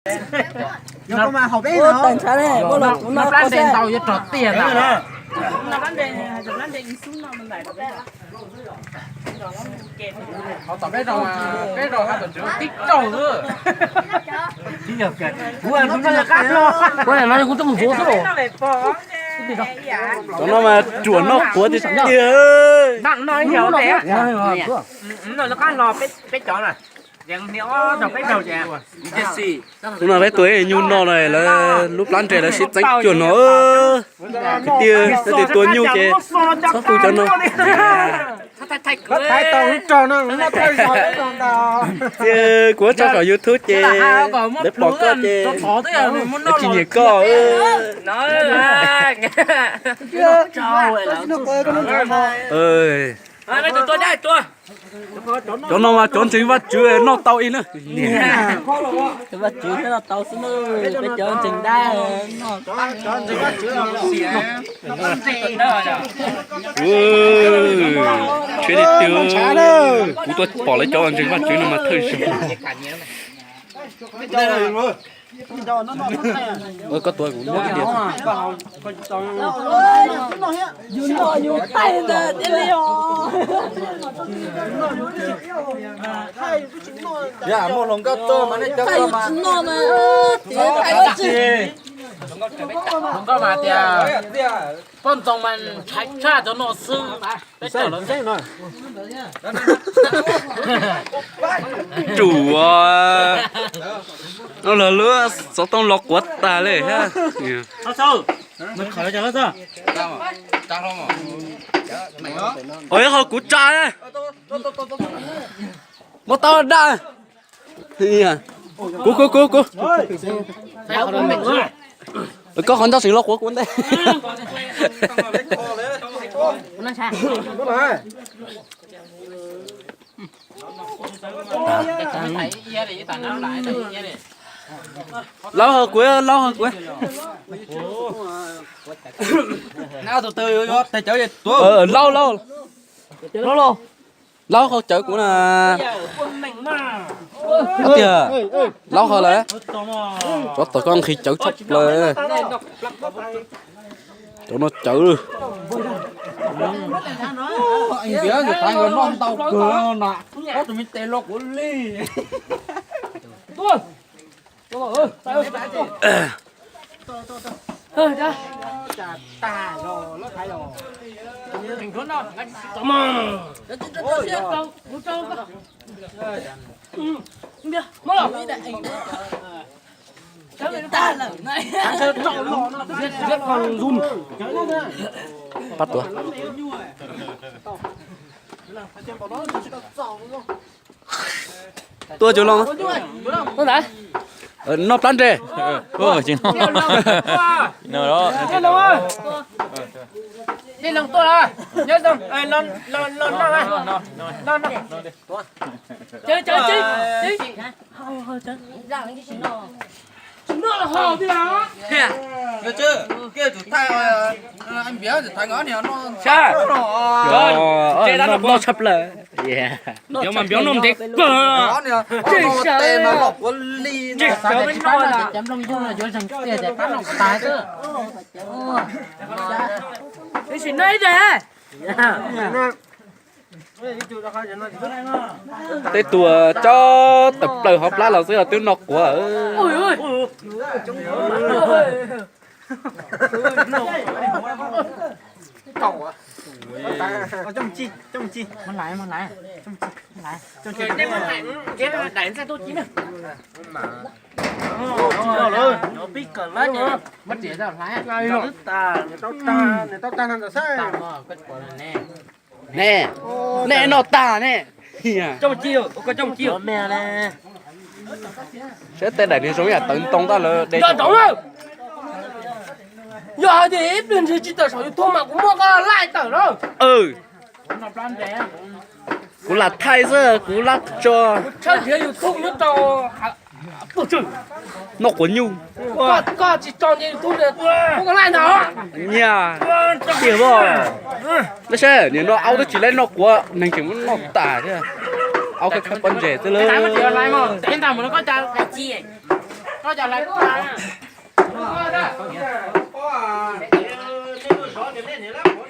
Ua tag ntshav ne, muaj los kuv no plab nte ntau yuav rog tiag ntag. Kuv no kuv twb mus vov xwb los. Cov no mas ruam noj quav tiag tiag. Hnub no peb tua nyuj noj no lawv lub plab nres lawv sib txeeb cuag no. Kwv tij, yog tias tua nyuj ces txhob tu cov no. Kuv tso saum YouTube ces lawv pom koj ces lawv tsis nyiam koj. Cov no mas cov ntseeg Vajtswv noj tau ib na. Vajtswv thiaj noj tau xwb na, peb cov ntseeg dab. Tshiab li twg, kuv tuaj pom lawv cov ntseeg Vajtswv no mas thawj zaug. Koj tua kuv muab ib diav. Yus noj yus taij ntawd tiag li os. Yog muaj hluas nkauj tuaj mas nej cov ko mas hluas nkauj mas tias poj ntxoog mas ntshai tshaj cov no xwb. Ruam, no los lub xov tooj los quav tas li thiab. Ua ib qho kuv tsa, muab tau daj. Kuv kuv kuv kuv, koj qhov ncauj seem los quav kuv ntej. Laub hau kuv, laub hau kuv. Laub laub, laub hau cawv kuv na. Tiag, laub hau lawm. Tsov tom koj nqhis cawv tshaj plaws. Cov no cawv. Npiav ntawm thav nkawd noj ntau kawg na, ob tug me tes los quav li. Pab tuav. Tua cov loo. Noj plab nres. Noj tshaj plaws. Npiav mas npiav noj ntev kawg. Tej tus cob tawm plaws hauv plab los xwb twb noj quav. Ne, nej noj tag ne. Saib tej daim niag zoo yam tawv ntoo tab lawv de. Yog hais tias ib pliag ntshe tsis tawm saum YouTube mas kuv muab koj laij tawm na. Kuv lam thaij xwb, kuv lam tso. Tshawb nrhiav YouTube nyob rau noj quav nyuj. Koj tsis tso nce YouTube, muab koj laij ntawm. Nyiaj tiag as. Lawv saib niam no aub twb tsis laib noj quav, neeg tseem muab noj tas thiab. Aub khaib khaib pob ntseg xwb lawm. Koj cov hlais kua. Nej tuaj zov nws, nej niam lab